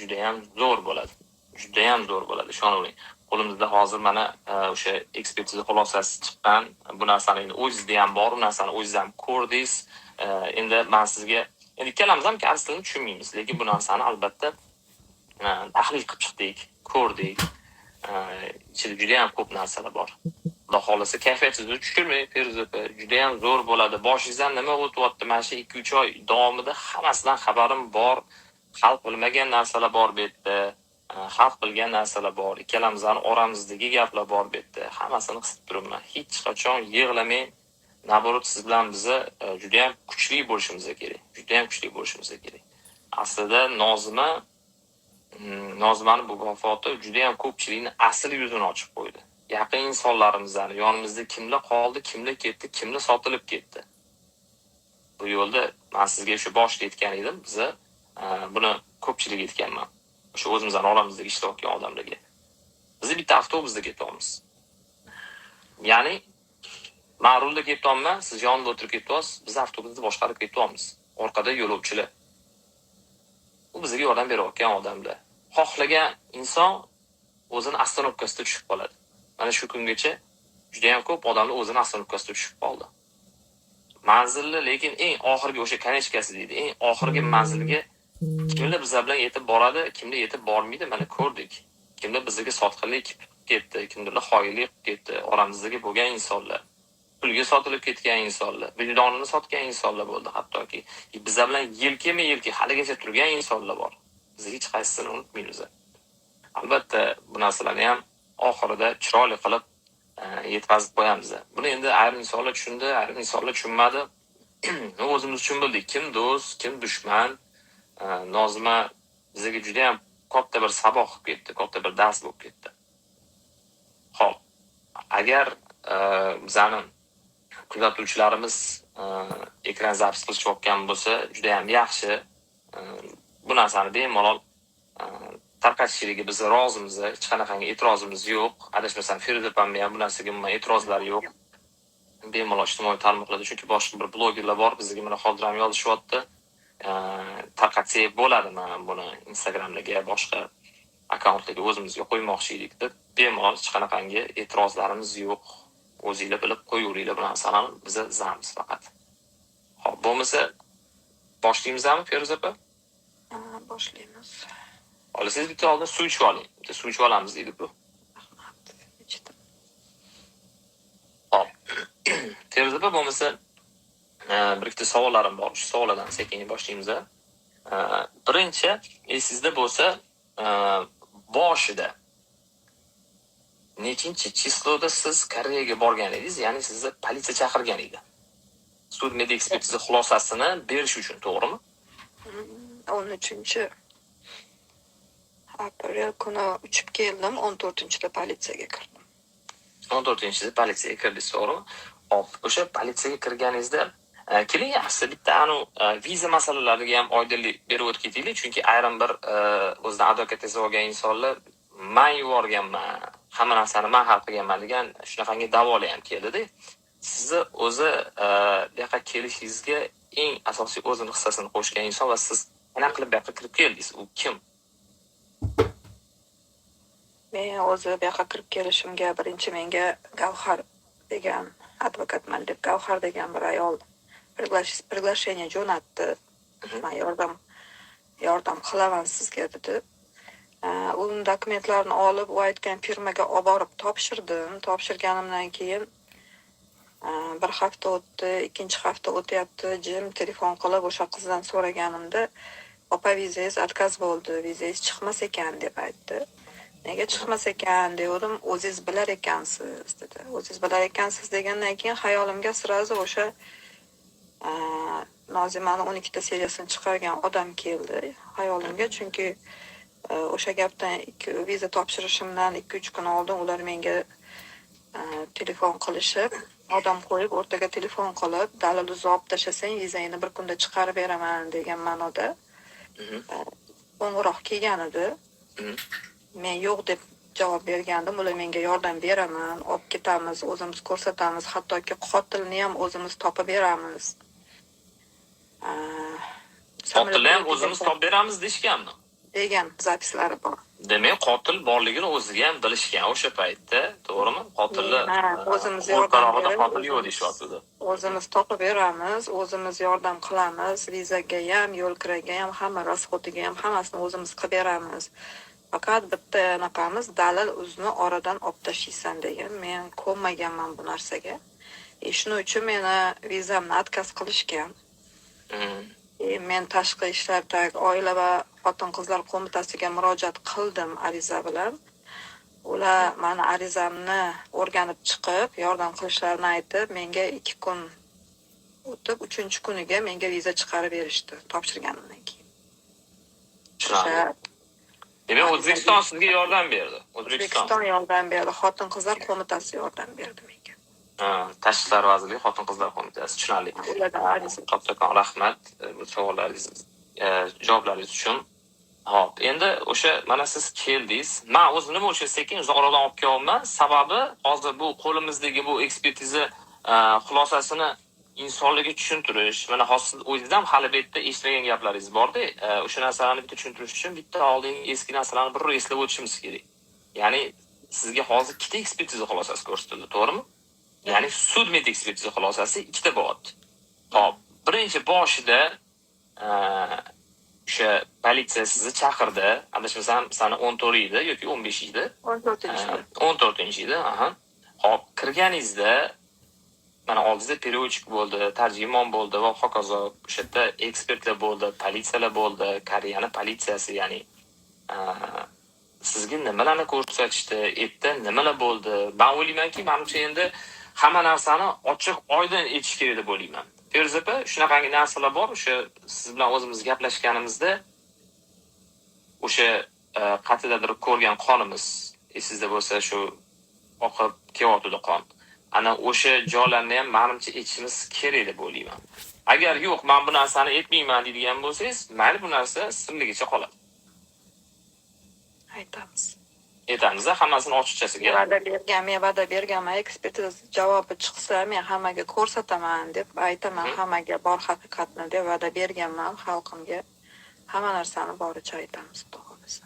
Judayam zo'r bo'ladi. Judayam zo'r bo'ladi, ishonavering. Qo'limizda hozir mana o'sha ekspertiza xulosasi chiqqan. Bu narsani endi o'zingizda ham bor, bu narsani o'zingiz ham ko'rdingiz. Endi man sizga, endi ikkalamiz ham koreys tilini tushunmaymiz, lekin bu narsani albatta tahlil qilib chiqdik, ko'rdik. Ichida judayam ko'p narsalar bor. Xudo xohlasa, kayfiyatingizni tushirmang, Feruza opa, judayam zo'r bo'ladi. Boshingizdan nima o'tyapti mana shu 2-3 oy davomida, hammasidan xabarim bor. Xalq bilmagan narsalar bor bu yerda. Xalq bilgan narsalar bor. Ikkalamizni oramizdagi gaplar bor bu yerda. Hammasini his qilib turibman. Hech qachon yig'lamang. Наоборот, siz bilan biza judayam kuchli bo'lishimiz kerak. Judayam kuchli bo'lishimiz kerak. Aslida Nozimani bu vafoti judayam ko'pchilikni asl yuzini ochib qo'ydi. Yaqin insonlarimizni yonimizda kimlar qoldi, kimlar ketdi, kimlar sotilib ketdi. Bu yo'lda man sizga shu boshida aytgan edim, biza buni ko'pchilik aytganman. O'sha o'zimizni oramizdagi ishlayotgan odamlarga. Biz bitta avtobusda ketyapmiz. Ya'ni man rulda ketyapman, siz yonida o'tirib ketyapsiz, biz avtobusni boshqarib ketyapmiz. Orqada yo'lovchilar. U bizga yordam berayotgan odamlar. Xohlagan inson o'zini остановка sida tushib qoladi. Mana shu kungacha juda ham ko'p odamlar o'zini остановка sida tushib qoldi. Manzilni lekin eng oxirgi o'sha конечка si deydi, eng oxirgi manzilga kimlar bizlar bilan yetib boradi, kimlar yetib bormaydi, mana ko'rdik. Kimlar bizga sotqinlik qilib ketdi, kimdirlar xoinlik qilib ketdi, oramizdagi bo'lgan insonlar, pulga sotilib ketgan insonlar, vijdonini sotgan insonlar bo'ldi hattoki. Bizlar bilan yelkama-yelka haligacha turgan insonlar bor. Biz hech qaysisini unutmaymiz. Albatta, bu narsalarni ham oxirida chiroyli qilib yetkazib qo'yamiz. Buni endi ayrim insonlar tushundi, ayrim insonlar tushunmadi. O'zimiz uchun bildik, kim do'st, kim dushman. Nozima bizga juda ham katta bir saboq qilib ketdi, katta bir dars bo'lib ketdi. Xo'p, agar bizani kuzatuvchilarimiz ekran запись qilishayotgan bo'lsa, juda ham yaxshi. Bu narsani bemalol tarqatishligi biz rozimiz, hech qanaqangi e'tirozimiz yo'q. Adashmasam, Feruza opamni ham bu narsaga umuman e'tirozlari yo'q. Bemalol ijtimoiy tarmoqlarda, chunki boshqa bir blogerlar bor, bizga mana hozir ham yozishyapti. Tarqatsak bo'ladimi buni Instagramdagi boshqa akkauntlarga o'zimizga qo'ymoqchi edik deb, bemalol, hech qanaqangi e'tirozlarimiz yo'q. O'zinglar bilib qo'yaveringlar bu narsani, biza за miz faqat. Xo'p, bo'lmasa boshlaymizmi, Feruza opa? Ha, boshlaymiz. Olsangiz, bitta oldin suv ichib oling. Bitta suv ichib olamiz deydi bu. Rahmat. Ichdim. Xo'p. Feruza opa, bo'lmasa bir ikkita savollarim bor. Shu savollardan sekin boshlaymiz. Birinchi, esingizda bo'lsa, boshida nechinchi число da siz Koreyaga borgan edingiz, ya'ni sizni politsiya chaqirgan edi. Sud med ekspertiza xulosasini berish uchun, to'g'rimi? 13 aprel kuni uchib keldim, 14-da politsiyaga kirdim. 14-sida politsiyaga kirdingiz, to'g'rimi? Xo'p, o'sha politsiyaga kirganingizda keling, yaxshisi bitta anu viza masalalariga ham oydinlik berib o'tib ketaylik, chunki ayrim bir o'zidan advokat yasab olgan insonlar man yuborganman, hamma narsani man hal qilganman degan shunaqangi da'volar ham keldida. Sizni o'zi bu yoqqa kelishingizga eng asosiy o'zini hissasini qo'shgan inson va siz qanaqa qilib bu yoqqa kirib keldingiz? U kim? Men o'zi bu yoqqa kirib kelishimga birinchi menga Gavhar degan advokatman deb Gavhar degan bir ayol приглашение jo'natdi. Man yordam qilaman sizga dedi. Uni dokumentlarini olib, u aytgan firmaga olib borib topshirdim. Topshirganimdan keyin bir hafta o'tdi, ikkinchi hafta o'tyapti. Jim. Telefon qilib o'sha qizdan so'raganimda, "Opa, vizangiz отказ bo'ldi, vizangiz chiqmas ekan", deb aytdi. "Nega chiqmas ekan?" degandim. "O'zingiz bilar ekansiz", dedi. "O'zingiz bilar ekansiz" degandan keyin xayolimga сразу o'sha Nozimani 12 ta seriyasini chiqargan odam keldi xayolimga, chunki o'sha gapdan ikki, viza topshirishimdan 2-3 kun oldin ular menga telefon qilishib, odam qo'yib, o'rtaga telefon qilib, "Dalil olib tashlasang, vizangni bir kunda chiqarib beraman" degan ma'noda qo'ng'iroq kelgan edi. Men yo'q deb javob bergandim. Ular menga "Yordam beraman, olib ketamiz, o'zimiz ko'rsatamiz, hattoki qotilni ham o'zimiz topib beramiz." Qotilni ham o'zimiz topib beramiz deyishganmi? Degan запись lari bor. Demak, qotil borligini o'ziga ham bilishgan o'sha paytda, to'g'rimi? Qotilni Ha, o'zimiz yordam o'rtarog'ida berib, qotil yo'q deyishyotgandi. O'zimiz topib beramiz, o'zimiz yordam qilamiz, vizaga ham, yo'l kiraga ham, hamma расход iga ham, hammasini o'zimiz qilib beramiz. Faqat bitta anaqamiz, dalil uzni oradan olib tashlaysan degan. Men ko'nmaganman bu narsaga. E, shuning uchun meni vizamni отказ qilishgan. E, men tashqi ishlardagi oila va xotin-qizlar qo'mitasiga murojaat qildim ariza bilan. Ular mani arizamni o'rganib chiqib, yordam qilishlarini aytib, menga 2 kun o'tib, uchinchi kuniga menga viza chiqarib berishdi topshirganimdan keyin. Tushunarli. O'sha Demak, O'zbekiston sizga yordam berdi. O'zbekiston. O'zbekiston yordam berdi, xotin-qizlar qo'mitasi yordam berdi menga. Ha, Tashqi ishlar vazirligi xotin-qizlar qo'mitasi. Tushunarli. Ulardan ariza. Kattakon rahmat bu savollaringiz, javoblaringiz uchun. Xo'p, endi o'sha mana siz keldingiz. Men o'zim nima uchun sekin uzoqroqdan olib kelyapman? Sababi hozir bu qo'limizdagi bu ekspertiza xulosasini insonlarga tushuntirish, mana hozir siz o'zingiz ham hali bu yerda eshitmagan gaplaringiz borda, o'sha narsalarni bitta tushuntirish uchun bitta oldingi eski narsalarni bir eslab o'tishimiz kerak. Ya'ni sizga hozir ikkita ekspertiza xulosasi ko'rsatildi, to'g'rimi? Ya'ni sud med ekspertiza xulosasi ikkita bo'lyapti. Xo'p, birinchi boshida o'sha politsiya sizni chaqirdi. Adashmasam, sana 14 edi yoki 15 edi. 14-yil. 14 edi, aha. Xo'p, kirganingizda mana oldingizda переводчик bo'ldi, tarjimon bo'ldi va hokazo. O'sha yerda ekspertlar bo'ldi, politsiyalar bo'ldi, Koreyani politsiyasi, ya'ni sizga nimalarni ko'rsatishdi, erta nimalar bo'ldi? Man o'ylaymanki, manimcha, endi hamma narsani ochiq oydin aytish kerak deb o'ylayman. Feruza opa, shunaqangi narsalar bor, o'sha siz bilan o'zimiz gaplashganimizda o'sha qayerdadir ko'rgan qonimiz esingizda bo'lsa, shu oqib kelyotgandi qon. Ana o'sha joylarni ham manimcha aytishimiz kerak deb o'ylayman. Agar yo'q, man bu narsani aytmayman deydigan bo'lsangiz, mayli, bu narsa sirligicha qoladi. Aytamiz. Aytamiz hammasini ochiqchasiga. Men va'da berganman, ekspertiza javobi chiqsa, men hammaga ko'rsataman deb aytaman, hammaga bor haqiqatni deb va'da berganman xalqimga. Hamma narsani boricha aytamiz, xudo xohlasa.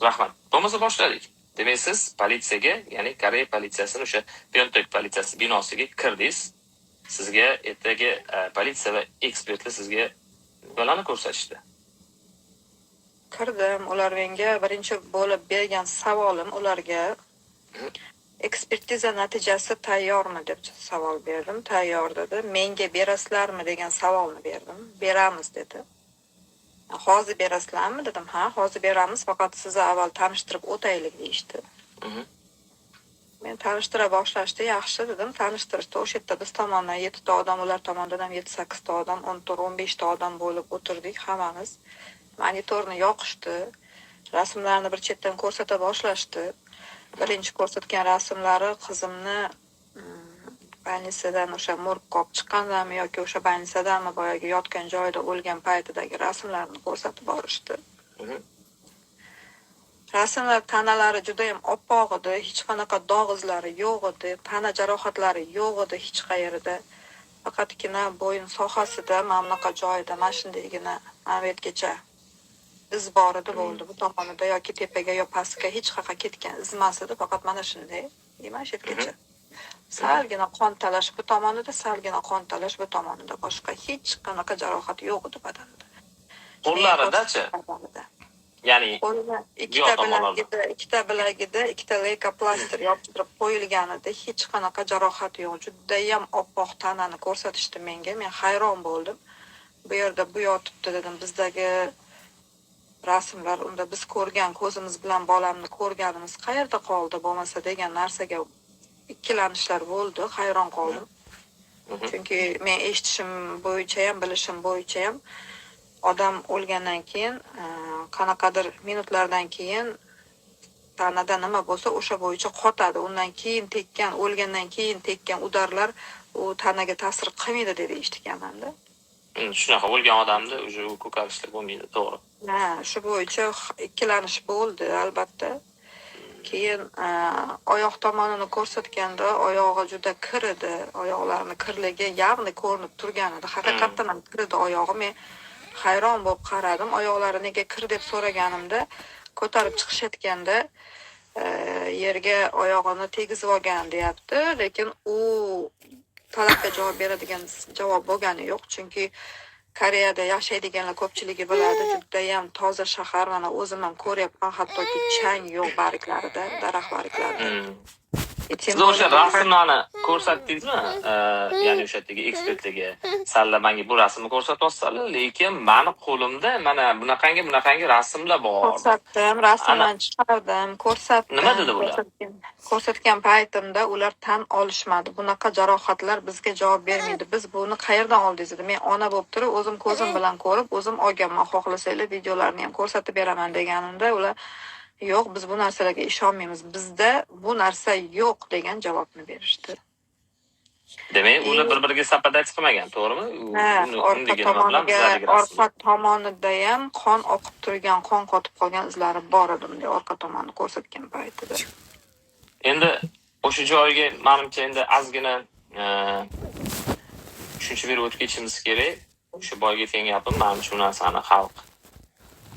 Rahmat. Bo'lmasa boshladik. Demak, siz politsiyaga, ya'ni Koreya politsiyasini o'sha Pyeongtaek politsiyasi binosiga kirdingiz. Sizga ertaga politsiya va ekspertlar sizga nimalarni ko'rsatishdi? Kirdim, ular menga birinchi bo'lib bergan savolim ularga: ekspertiza natijasi tayyormi, deb savol berdim. Tayyor, dedi. Menga berasizlarmi, degan savolni berdim. Beramiz, dedi. Hozir berasizlarmi, dedim. Ha, hozir beramiz, faqat sizni avval tanishtirib o'taylik, deyishdi. Men tanishtira boshlashdi, yaxshi, dedim. Tanishtirishdi. O'sha yerda biz tomondan yettita odam, ular tomonidan ham yetti sakkizta odam, 14, 15ta odam bo'lib o'tirdik hammamiz. Monitorni yoqishdi. Rasmlarni bir chetdan ko'rsata boshlashdi. Birinchi ko'rsatgan rasmlari qizimni больница dan, o'sha morgga olib chiqqandanmi yoki o'sha больница danmi, boyagi yotgan joyida o'lgan paytidagi rasmlarni ko'rsatib borishdi. Rasmlar, tanalari judayam oppoq edi, hech qanaqa dog' izlari yo'q edi, tana jarohatlari yo'q edi hech qayerida. Faqatgina bo'yin sohasida, mana bunaqa joyida, mana shundaygina, mana bu yergacha iz bor edi, bo'ldi. Bu tomonida yoki tepaga yo pastga hech qayerga ketgan iz emas edi, faqat mana shunday, mana shu yergacha. Salgina qon talash bu tomonida, salgina qon talash bu tomonida, boshqa hech qanaqa jarohat yo'q edi badanida. Qo'llaridachi? Badanida. Ya'ni Qo'lini yo'q ikkita tomonlarda. bilagida ikkita leykoplastr yopishtirib qo'yilgan edi. Hech qanaqa jarohat yo'q. Judayam oppoq tanani ko'rsatishdi menga. Men hayron bo'ldim. Bu yerda bu yotibdi, dedim. Bizdagi rasmlar, unda biz ko'rgan ko'zimiz bilan bolamni ko'rganimiz qayerda qoldi bo'lmasa, degan narsaga ikkilanishlar bo'ldi. Hayron qoldim. Chunki men eshitishim bo'yicha ham, bilishim bo'yicha ham, odam o'lgandan keyin qanaqadir minutlardan keyin tanada nima bo'lsa, o'sha bo'yicha qotadi. Undan keyin tekkan, o'lgandan keyin tekkan удар lar u tanaga ta'sir qilmaydi deb eshitganmanda. Shunaqa o'lgan odamda уже u ko'karishlar bo'lmaydi, to'g'ri. Ha, shu bo'yicha ikkilanish bo'ldi albatta. Keyin oyoq tomonini ko'rsatganda oyog'i juda kir edi. Oyoqlarini kirligi явно ko'rinib turgan edi. Haqiqatdan ham kir edi oyog'i. Men Hayron bo'lib qaradim. Oyoqlari nega kir deb so'raganimda, ko'tarib chiqishayotganda yerga oyog'ini tegizib olgan deyapti, lekin u talabga javob beradigan javob bo'lgani yo'q, chunki Koreyada yashaydiganlar ko'pchiligi biladi, judayam toza shahar. Mana o'zim ham ko'ryapman, hattoki chang yo'q barglarida, daraxt barglarida. И тем Siz o'sha более- rasmlarni ko'rsatdingizmi? Ya'ni o'sha yerdagi ekspertlarga sanlar menga bu rasmni ko'rsatyapsizlar, lekin mani qo'limda mana bunaqangi bunaqangi rasmlar bor. Ko'rsatdim, rasmdan chiqardim, ko'rsatdim. Nima dedi ular? Ko'rsatgan paytimda ular tan olishmadi. Bunaqa jarohatlar bizga javob bermaydi. Biz buni qayerdan oldingiz dedi. Men ona bo'lib turib, o'zim ko'zim bilan ko'rib, o'zim olganman. Xohlasanglar, videolarni ham ko'rsatib beraman deganimda, ular yo'q, biz bu narsalarga ishonmaymiz. Bizda bu narsa yo'q degan javobni berishdi. Demak, ular bir-biriga совпадать qilmagan, to'g'rimi? Ha, orqa undagi nima bilan tomoniga, bizlardagi rasm. Orqa tomonida ham qon oqib turgan, qon qotib qolgan izlari bor edi bunday orqa tomonni ko'rsatgan paytida. Endi o'sha joyiga manimcha endi ozgina tushuncha berib o'tib ketishimiz kerak. O'sha boyagi aytgan gapim, manimcha bu narsani xalq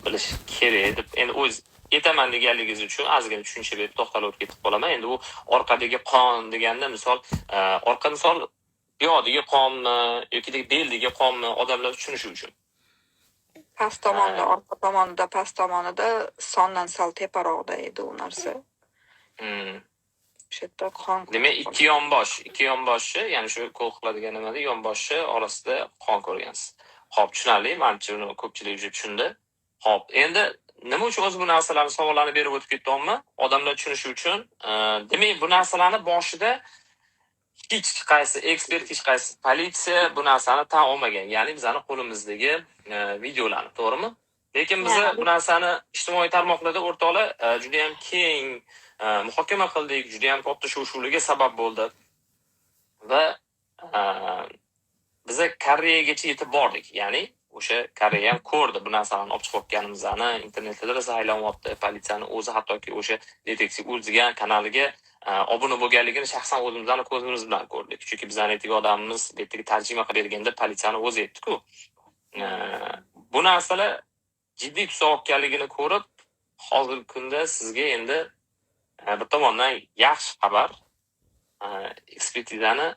bilishi kerak deb endi o'z aytaman deganligingiz uchun ozgina tushuncha berib to'xtalib o'tib ketib qolaman. Endi u orqadagi qon deganda misol orqa misol buyog'dagi qonmi yoki beldagi qonmi, odamlar tushunishi uchun. Past tomonda, Ha. orqa tomonida, past tomonida, sondan sal teparoqda edi u narsa. O'sha yerda qon Demak, ikki yonboshi, ya'ni shu qo'l qiladigan nimada yonboshi orasida qon ko'rgansiz. Xo'p, tushunarli. Manimcha uni ko'pchilik уже tushundi. Xo'p, endi nima uchun o'zi bu narsalarni savollarni berib o'tib ketyapman? Odamlar tushunishi uchun. Demak, bu narsalarni boshida hech qaysi ekspert, hech qaysi politsiya bu narsani tan olmagan. Ya'ni bizani qo'limizdagi videolarni, to'g'rimi? Lekin biza bu narsani ijtimoiy tarmoqlarda, o'rtoqlar, juda ham keng muhokama qildik, juda ham katta shuv-shuvlarga sabab bo'ldi. Va biza Koreyagacha yetib bordik. Ya'ni o'sha Koreya ham ko'rdi bu narsani olib chiqayotganimizni, internetda rosa aylanyapti. Politsiyani o'zi hattoki o'sha Detektiv Uz degan kanaliga obuna bo'lganligini shaxsan o'zimizni ko'zimiz bilan ko'rdik. Chunki bizani aytgan odamimiz bu yerdagi tarjima qilib berganda politsiyani o'zi aytdi-ku. Bu narsalar jiddiy tus olganligini ko'rib, hozirgi kunda sizga endi bir tomondan yaxshi xabar, ekspertizani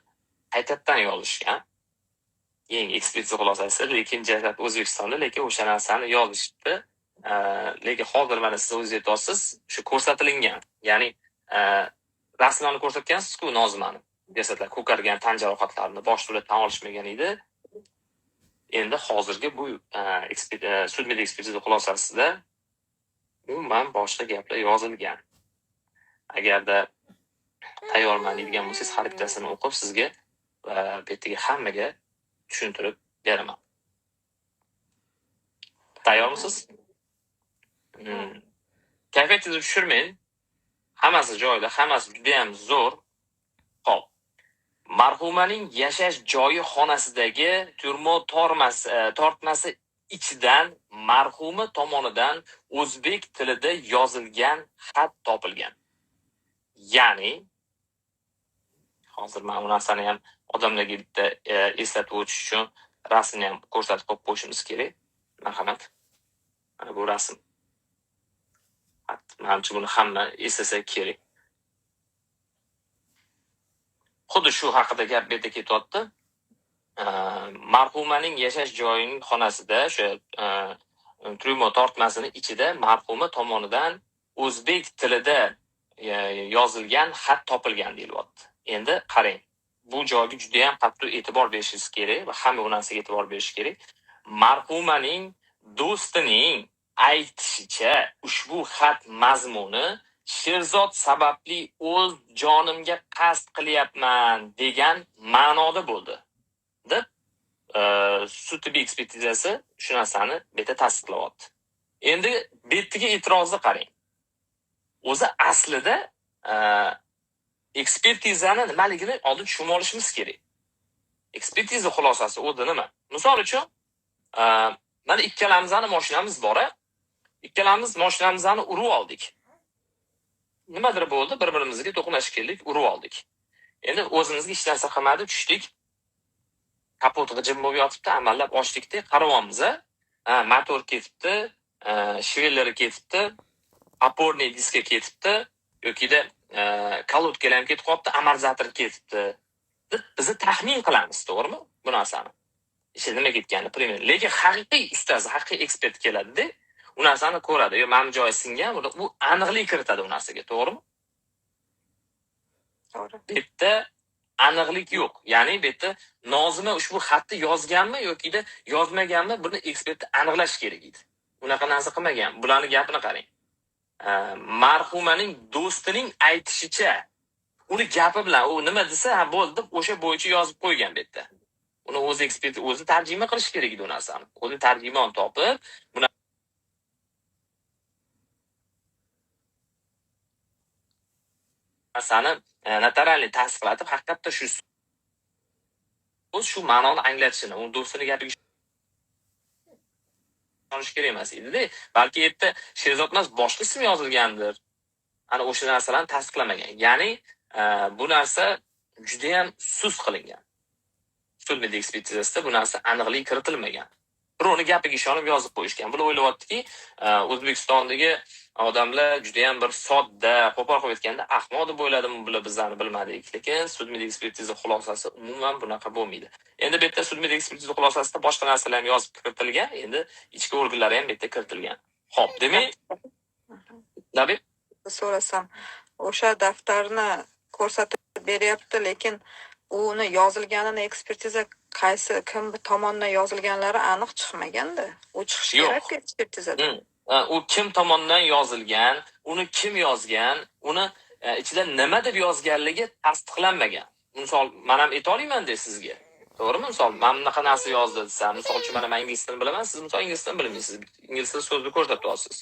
qaytadan yozishgan. Yangi ekspertiza xulosasi, lekin jasad O'zbekistonda, lekin o'sha narsani yozishibdi. Lekin hozir mana siz o'zingiz aytyapsiz, shu ko'rsatilgan, ya'ni rasmlarni ko'rsatgansiz-ku Nozimani. Jasadlar ko'kargan tan jarohatlarini boshida ular tan olishmagan edi. Endi hozirgi bu sud ekspertiza xulosasida umuman boshqa gaplar yozilgan. Agarda tayyorman deydigan bo'lsangiz, har bittasini o'qib sizga va bu yerdagi hammaga tushuntirib beraman. Tayyormisiz? Kayfiyatingizni tushirmang. Hammasi joyida, hammasi juda ham zo'r. Xo'p. Marhumaning yashash joyi xonasidagi tyurmo tortmasi ichidan marhuma tomonidan o'zbek tilida yozilgan xat topilgan. Ya'ni hozir mana bu narsani ham odamlarga bitta eslatib o'tish uchun rasmni ham ko'rsatib qo'yib qo'yishimiz kerak. Marhamat. Mana bu rasm. Manimcha buni hamma eslasa kerak. Xuddi shu haqida gap bu yerda ketyapti. Marhumaning yashash joyining xonasida o'sha tryumo tortmasini ichida marhuma tomonidan o'zbek tilida yozilgan xat topilgan deyilyapti. Endi qarang, bu joyga juda ham qattiq e'tibor berishingiz kerak va hamma bu narsaga e'tibor berish kerak. Marhumaning do'stining aytishicha, ushbu xat mazmuni Sherzod sababli o'z jonimga qasd qilyapman degan ma'noda bo'ldi deb sud tibbiy ekspertizasi shu narsani bu yerda tasdiqlayapti. Endi bu yerdagi e'tirozni qarang. O'zi aslida ekspertizani nimaligini oldin tushunib olishimiz kerak. Ekspertiza xulosasi o'zi nima? Misol uchun, mana ikkalamizni mashinamiz bor, a? Ikkalamiz mashinamizni urib oldik. Nimadir bo'ldi, bir-birimizga to'qnashib keldik, urib oldik. Endi o'zimizga hech narsa qilmadi, tushdik. Kapot g'ijim bo'lib yotibdi, amallab ochdik-da, qarayapmiz, a? Motor ketibdi, швеллер i ketibdi, опорный diska ketibdi yokida колодка lar ham ketib qolibdi, amortizator ketibdi deb bizni taxmin qilamiz, to'g'rimi? Bu narsani. Ichida nima ketganini примерно. Lekin haqiqiy ustasi, haqiqiy ekspert keladida, u narsani ko'radi. Yo, mana bu joyi singan, u aniqlik kiritadi u narsaga, to'g'rimi? To'g'ri. Bu yerda aniqlik yo'q. Ya'ni bu yerda Nozima ushbu xatni yozganmi yokida yozmaganmi, buni ekspert aniqlash kerak edi. Unaqa narsa qilmagan. Bularni gapini qarang. Marhumaning do'stining aytishicha, uni gapi bilan u nima desa, ha bo'ldi deb o'sha bo'yicha yozib qo'ygan bu yerda. Uni o'zi ekspert o'zi tarjima qilish kerak edi u narsani. O'zi tarjimon topib, bu narsani notarialniy tasdiqlatib, haqiqatda shu so'z shu ma'noni anglatishini, uni do'stini gapiga ishonish kerak emas edi-da. Balki yerda Sherzod emas, boshqa ism yozilgandir. Ana o'sha narsalarni tasdiqlamagan. Ya'ni bu narsa juda ham sust qilingan. Sud ekspertizasida bu narsa aniqlik kiritilmagan. Birovni gapiga ishonib yozib qo'yishgan. Bular o'ylayaptiki, O'zbekistondagi odamlar juda ham bir sodda, qo'pol qilib aytganda ahmoq deb o'yladimi bular, bizlarni bilmadik. Lekin sud ekspertiza xulosasi umuman bunaqa bo'lmaydi. Endi bu yerda sud ekspertiza xulosasida boshqa narsalar ham yozib kiritilgan, endi ichki organlari ham bu yerda kiritilgan. Xo'p, demak, Nabi So'rasam, o'sha daftarni ko'rsatib beryapti, lekin uni yozilganini ekspertiza qaysi kim tomonidan yozilganlari aniq chiqmaganda. U chiqishi kerak ekspertizada. U kim tomonidan yozilgan, uni kim yozgan, uni ichida nima deb yozganligi tasdiqlanmagan. Misol, men ham ayta olmayman-da sizga. To'g'rimi? Misol, men bunaqa narsa yozdi desam, misol uchun mana men ingliz tilini bilaman, siz misol ingliz tilini bilmaysiz. Ingliz tili so'zni ko'rsatyapsiz.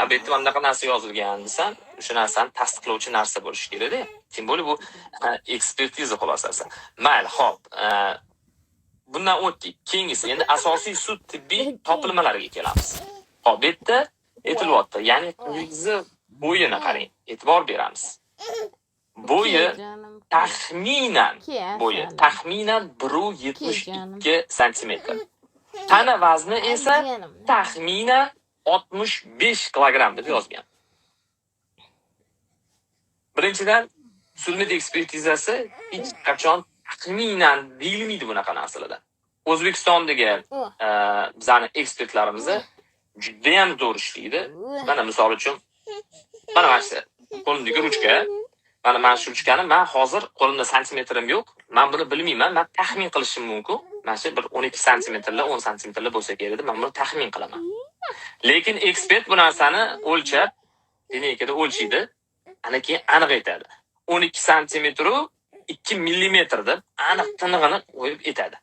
A bu yerda mana bunaqa narsa yozilgan desam, o'sha narsani tasdiqlovchi narsa bo'lishi kerak-da. Тем более bu ekspertiza xulosasi. Mayli, xo'p, bundan o'tdik. Keyingisi endi asosiy sud tibbiy topilmalariga kelamiz. Xo'p, bu yerda aytilyapti, ya'ni qizingizni bo'yini qarang, e'tibor beramiz. Bo'yi taxminan bo'yi taxminan 1.72 santimetr. Tana vazni esa taxminan 65 kilogramm deb yozgan. Birinchidan, sudmed ekspertizasi hech qachon taxminan deyilmaydi bunaqa narsalarda. O'zbekistondagi bizani ekspertlarimiz juda ham zo'r ishlaydi. Mana misol uchun, mana shu qo'limdagi ruchka, mana shu ruchkani men hozir qo'limda santimetrim yo'q. Men buni bilmayman, men taxmin qilishim mumkin. Mana shu bir 12 santimetrlar, 10 santimetrlar bo'lsa kerak deb men buni taxmin qilaman. Lekin ekspert bu narsani o'lchab, lineykada o'lchaydi, ana keyin aniq aytadi. 12 santimetru 2 millimetr deb aniq tinig'ini qo'yib aytadi.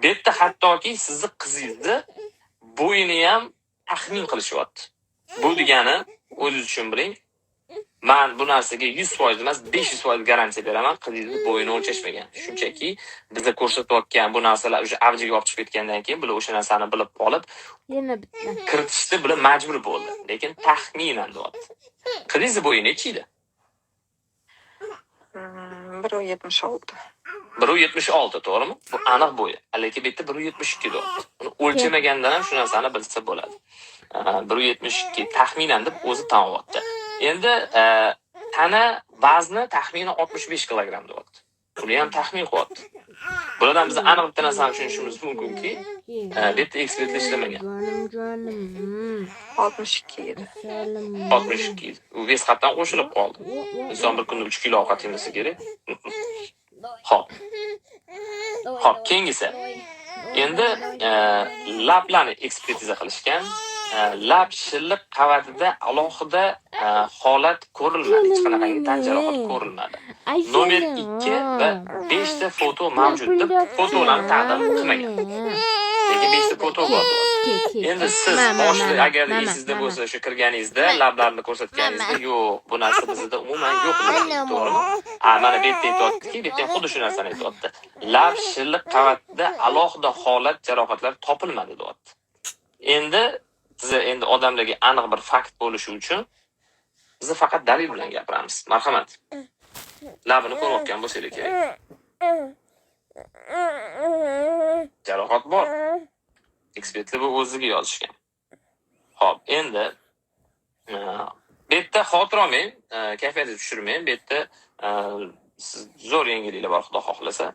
Bu yerda hattoki sizni qizingizni bo'yini ham taxmin qilishyapti. Bu degani o'zingiz uchun biling. Men bu narsaga 100% emas, 500% garantiya beraman, qizingizni bo'yini o'lchashmagan. Shunchaki biza ko'rsatayotgan bu narsalar o'sha avjiga olib chiqib ketgandan keyin bular o'sha narsani bilib qolib, Yana bitta. kiritishni bular majbur bo'ldi. Lekin taxminan deyapti. Qizingizni bo'yi necha edi? 1.76. 1.76, to'g'rimi? Bu aniq bo'yi. Lekin bu yerda 1.72 deyapti. Uni o'lchamagandan ham shu narsani bilsa bo'ladi. 1.72 taxminan deb o'zi tan olyapti. Endi tana vazni taxminan 65 kilogramm deyapti. Buni ham taxmin qilyapti. Bulardan biz aniq bitta narsani tushunishimiz mumkinki, bu yerda ekspertlar ishlamagan. Jonim, jonim. 62 edi. Asalim. 62. U вес xatdan qo'shilib qoldi. Inson bir kunda 3 kilo ovqat yemasa kerak. Xo'p. Xo'p, keyingisi. Endi lablarni ekspertiza qilishgan. Lab shilliq qavatida alohida holat ko'rilmadi. Hech qanaqangi tan jarohati ko'rilmadi. Nomer 2 va 5 ta foto mavjud deb fotolarni taqdim qilmagan. Lekin 5 ta foto bor deyapti. Endi siz boshida agar esingizda bo'lsa, o'sha kirganingizda lablarni ko'rsatganingizda, yo'q, bu narsa bizda umuman yo'q degan, to'g'rimi? A, mana bu yerda aytyaptiki, bu yerda ham xuddi shu narsani aytyapti. Lab shilliq qavatida alohida holat jarohatlar topilmadi deyapti. Endi siz endi odamlarga aniq bir fakt bo'lishi uchun biz faqat dalil bilan gapiramiz. Marhamat. Labini ko'rayotgan bo'lsanglar kerak. Jarohat bor. Ekspertlar bu o'ziga yozishgan. Xo'p, endi bu yerda xavotir olmang, kayfiyatni tushirmang. Bu yerda siz zo'r yangiliklar bor, Xudo xohlasa.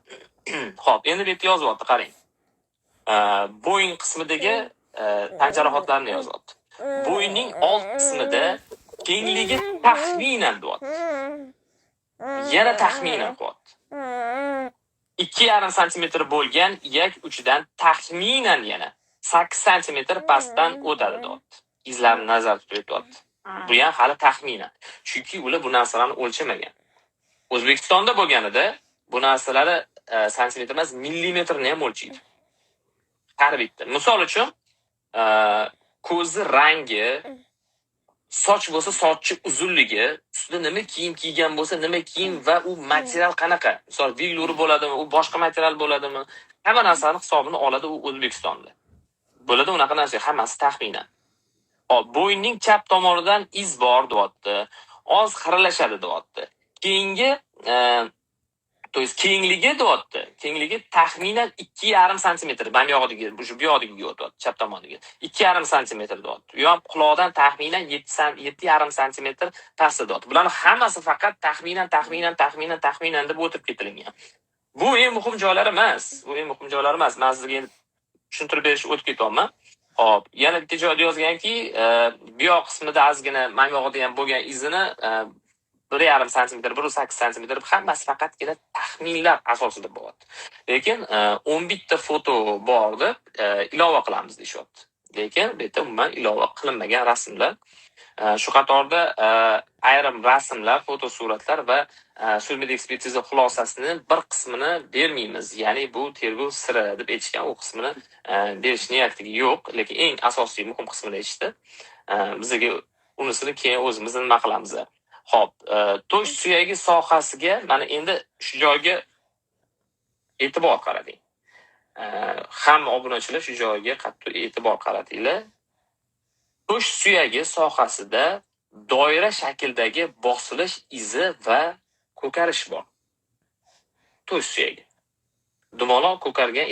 Xo'p, endi bu yerda yozyapti, qarang. Bo'yin qismidagi tan jarohatlarini yozyapti. Bo'yinning old qismida kengligi taxminan deyapti. Yana taxminan qilyapti. 2,5 santimetr bo'lgan iyak uchidan taxminan yana 8 santimetr pastdan o'tadi deyapti. Izlarni nazarda tutib aytyapti. Bu ham hali taxminan. Chunki ular bu narsalarni o'lchamagan. O'zbekistonda bo'lganida bu narsalarni santimetr emas, millimetrni ham o'lchaydi. Har bitta. Misol uchun, ko'zi rangi, soch bo'lsa sochi uzunligi, ustida nima kiyim kiygan bo'lsa, nima kiyim va u material qanaqa. Misol velur bo'ladimi, u boshqa material bo'ladimi? Hamma narsani hisobini oladi u O'zbekistonda. Bo'ladi unaqa narsa, hammasi taxminan. Hop, bo'yinning chap tomonidan iz bor deyapti. Oz xiralashadi deyapti. Keyingi то есть kengligi deyapti. Kengligi taxminan 2,5 santimetr. Mana bu yog'idagi, shu bu yog'dagiga o'tyapti, chap tomoniga. 2,5 santimetr deyapti. U ham quloqdan taxminan 7,5 santimetr pastda deyapti. Bularni hammasi faqat taxminan, taxminan, taxminan, taxminan deb o'tib ketilgan. Bu eng muhim joylari emas. Bu eng muhim joylari emas. Men sizga endi tushuntirib berishga o'tib ketyapman. Hop, yana bitta joyda yozganki, bu yoq qismida ozgina mana bu yog'ida ham bo'lgan izini 1,5 santimetr, 1,8 santimetr, hammasi faqatgina taxminlar asosida bo'lyapti. Lekin 11 ta foto bor deb ilova qilamiz deyishyapti. Lekin bu yerda umuman ilova qilinmagan rasmlar. Shu qatorda ayrim rasmlar, fotosuratlar va sud ekspertiza xulosasini bir qismini bermaymiz. Ya'ni bu tergov siri deb aytishgan, u qismini berish niyatligi yo'q, lekin eng asosiy muhim qismini aytishdi. Bizga unisini keyin o'zimiz nima qilamiz. Xo'p, to'sh suyagi sohasiga mana endi shu joyga e'tibor qarating. Hamma obunachilar shu joyga qattiq e'tibor qaratinglar. To'sh suyagi sohasida doira shaklidagi bosilish izi va ko'karish bor. To'sh suyagi. Dumaloq ko'kargan.